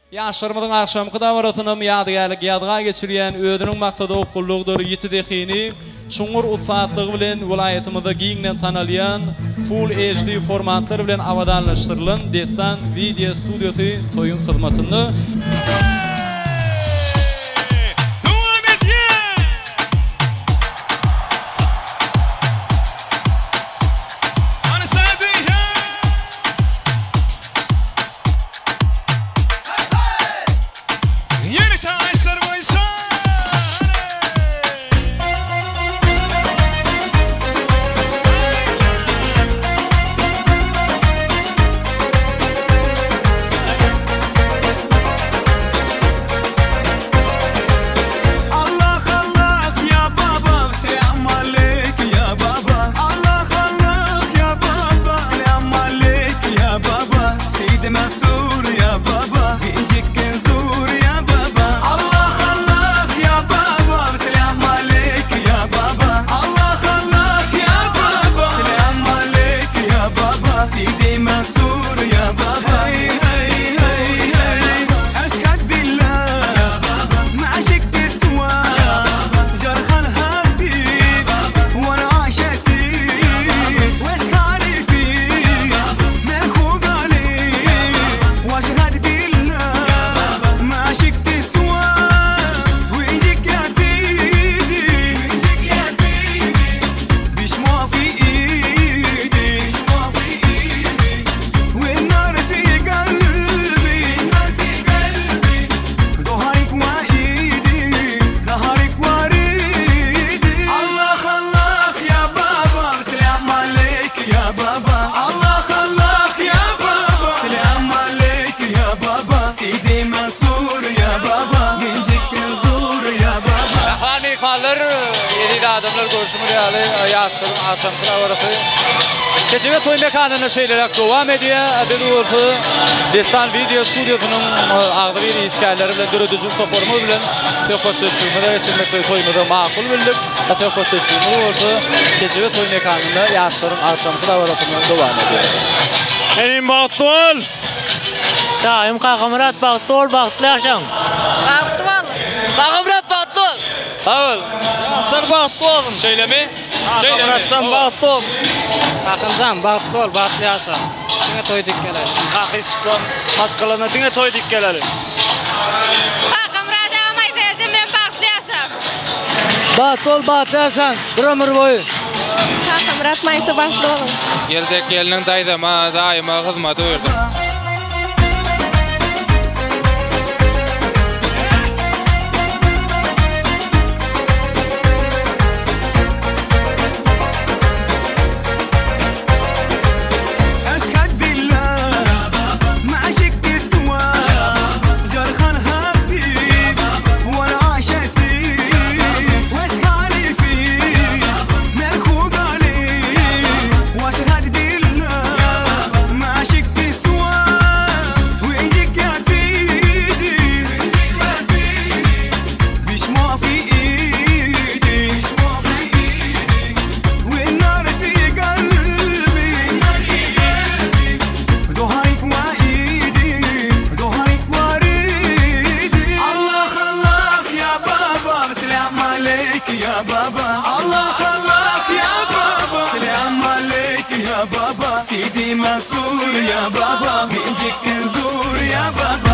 Ýaşlarymyzyň agşamky dabarasynam ýadygärlik ýazga geçirýän özüniň maksada okgunlygydyr ýiti zehini, çuňňur ussatlygy bilen welaýatymyzda giňden tanalýan Full HD formatlar bilen abadanlaşdyrylan Dessan wideo studiýasy toýuň hyzmatynda. Dowam edýär! Hany sady, heý! Ýörite aýşlar boýunça Allah Allah ya babam selam aleyk ya baba Allah Allah ya baba selam aleyk ya baba Seydi Mansur ya baba Gelecek zur ya baba Allah Allah ya baba selam aleyk ya baba Allah Allah ya baba selam aleyk ya baba Seydi Mansur ya baba Hey hey hey hey أشهد بالله ما عشقت سواه جرح الحبيب وانا عايش اسير واش خالي فيه من خوق عليه واشهد بالله ما عشقت سواه ويجيك يا سيدي ويجيك يا سيدي بشموع في ايدي بشموع في ايدي والنار في قلبي النار في قلبي ظهرك وايدي ظهرك وريدي الله الله يا بابا سلام عليك يا بابا الله الله يا بابا سلام عليك يا بابا سيدي منصور يا بابا يجيك نزور يا بابا Mähriban myhmanlar, eziz adamlar görşümiz ýaly ýaşlaryň agşamky dabarasy Kejebe toý mekanynda şeýleräk dowam edýär. Biz bolsa Dessan wideo studiýasynyň agzybir işgärleri bilen döredijilik toparymyz bilen söhbetdeşligimize geçirmekligi toýumyza makul bildik. Söhbetdeşligimiz bolsa Kejebe toý mekanynda ýaşlaryň agşamky dabarasynda dowam edýär. Inim bagtly bol! Daýym Kakamyrat bagtly bol bagtly ýaşaň. Bagtly bol. Kakamyrat bagtly bol. Sag bol. Ýaşlar bagtly bolsun. Şeýlemi? Kakamyratjan bagtly bol. Kakamjan bagtly bol bagtly ýaşa. Diňe toý dik geleli. Kakyşypdan maşgalana diňe toý dik geleli. Kakamyrat agam Aýsäheljan bilen bagtly ýaşa. Bagtly bol bagtly ýaşaň bir ömür boýy. Kakamyrat Maýsa bagtly boluň. Geljek gelniň daýzama, daýyma hyzmaty buýurdy. أشهد بالله ما عشقت سواه جرح الحبيب وانا عايش اسير واش خالي فيه من خوق عليه واشهد بالله ما عشقت سواه ويجيك يا سيدي ويجيك يا سيدي بشموع في ايدي بشموع في ايدي والنار في قلبي النار في قلبي ظهرك وايدي ظهرك وريدي الله الله يا بابا سلام عليك يا بابا الله الله يا بابا سلام عليك يا بابا سيدي منصور يا بابا بيجيك نزور يا بابا.